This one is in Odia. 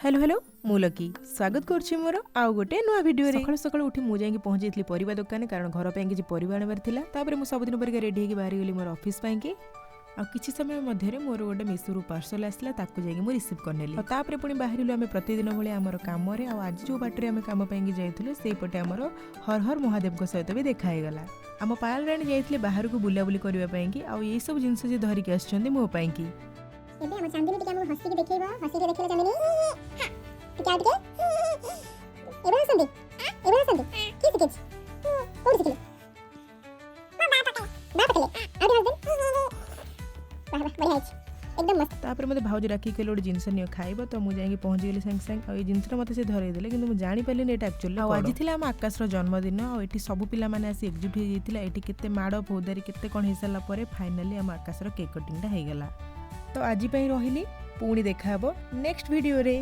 ହ୍ୟାଲୋ ହ୍ୟାଲୋ, ମୁଁ ଲକି, ସ୍ୱାଗତ କରୁଛି ମୋର ଆଉ ଗୋଟେ ନୂଆ ଭିଡ଼ିଓରେ। ସକାଳୁ ସକାଳୁ ଉଠି ମୁଁ ଯାଇକି ପହଞ୍ଚିଯାଇଥିଲି ପରିବା ଦୋକାନରେ, କାରଣ ଘର ପାଇଁ କିଛି ପରିବା ଆଣିବାର ଥିଲା। ତାପରେ ମୁଁ ସବୁଦିନ ପରିକା ରେଡ଼ି ହେଇକି ବାହାରିଗଲି ମୋର ଅଫିସ୍ ପାଇଁକି। ଆଉ କିଛି ସମୟ ମଧ୍ୟରେ ମୋର ଗୋଟେ ମିଶୋରୁ ପାର୍ସଲ ଆସିଲା, ତାକୁ ଯାଇକି ମୁଁ ରିସିଭ୍ କରିନେଲି। ଆଉ ତାପରେ ପୁଣି ବାହାରିଲୁ ଆମେ ପ୍ରତିଦିନ ଭଳି ଆମର କାମରେ। ଆଉ ଆଜି ଯେଉଁ ବାଟରେ ଆମେ କାମ ପାଇଁକି ଯାଇଥିଲୁ, ସେଇପଟେ ଆମର ହର ହର ମହାଦେବଙ୍କ ସହିତ ବି ଦେଖା ହେଇଗଲା। ଆମ ପାୟଲ ରାଣୀ ଯାଇଥିଲେ ବାହାରକୁ ବୁଲାବୁଲି କରିବା ପାଇଁକି, ଆଉ ଏଇସବୁ ଜିନିଷ ସେ ଧରିକି ଆସିଛନ୍ତି ମୋ ପାଇଁକି। ଏବେ ଆମ ଚାନ୍ଦିନୀ ଟିକେ ଆମକୁ ହସିକି ଦେଖେଇବ। ହସିକି ଦେଖେଇଲ ଚାନ୍ଦିନୀ। ଟିକେ, ଆଉ ଟିକେ। ଏବେ ହସନ୍ତି, ଏବେ ହସନ୍ତି। କିଏ ଶିଖେଇଛି? କୋଉଠି ଶିଖିଲେ? ମା ପକେଇଲେ। ଆଉ ଟିକେ ହସଦେନ। ବାহ ବାହ, ବଢିଆ ହେଇଛି, ଏକଦମ ମସ୍ତ। ତାପରେ ମୋତେ ଭାଉଜ ଡାକିକି କହିଲେ, ଗୋଟେ ଜିନିଷ ନିଅ ଖାଇବ। ତ ମୁଁ ଯାଇକି ପହଞ୍ଚିଗଲି ସାଙ୍ଗେ ସାଙ୍ଗେ। ଆଉ ଏଇ ଜିନିଷଟା ମୋତେ ସେ ଧରେଇ ଦେଲେ, କିନ୍ତୁ ମୁଁ ଜାଣିପାରିଲିନି ଏଇଟା ଆକ୍ଚୁଆଲି। ଆଉ ଆଜି ଥିଲା ଆମ ଆକାଶର ଜନ୍ମଦିନ। ଆଉ ଏଠି ସବୁ ପିଲାମାନେ ଆସି ଏକଜୁଟ ହେଇଯାଇଥିଲା। ଏଠି କେତେ ମାଡ଼ ଫୌଦାରି, କେତେ କ'ଣ ହେଇସାରିଲା ପରେ ଫାଇନାଲି ଆମ ଆକାଶର କେକ୍ କଟିଂଟା ହେଇଗଲା। ତ ଆଜି ପାଇଁ ରହିଲି, ପୁଣି ଦେଖାହବ ନେକ୍ସଟ ଭିଡ଼ିଓରେ।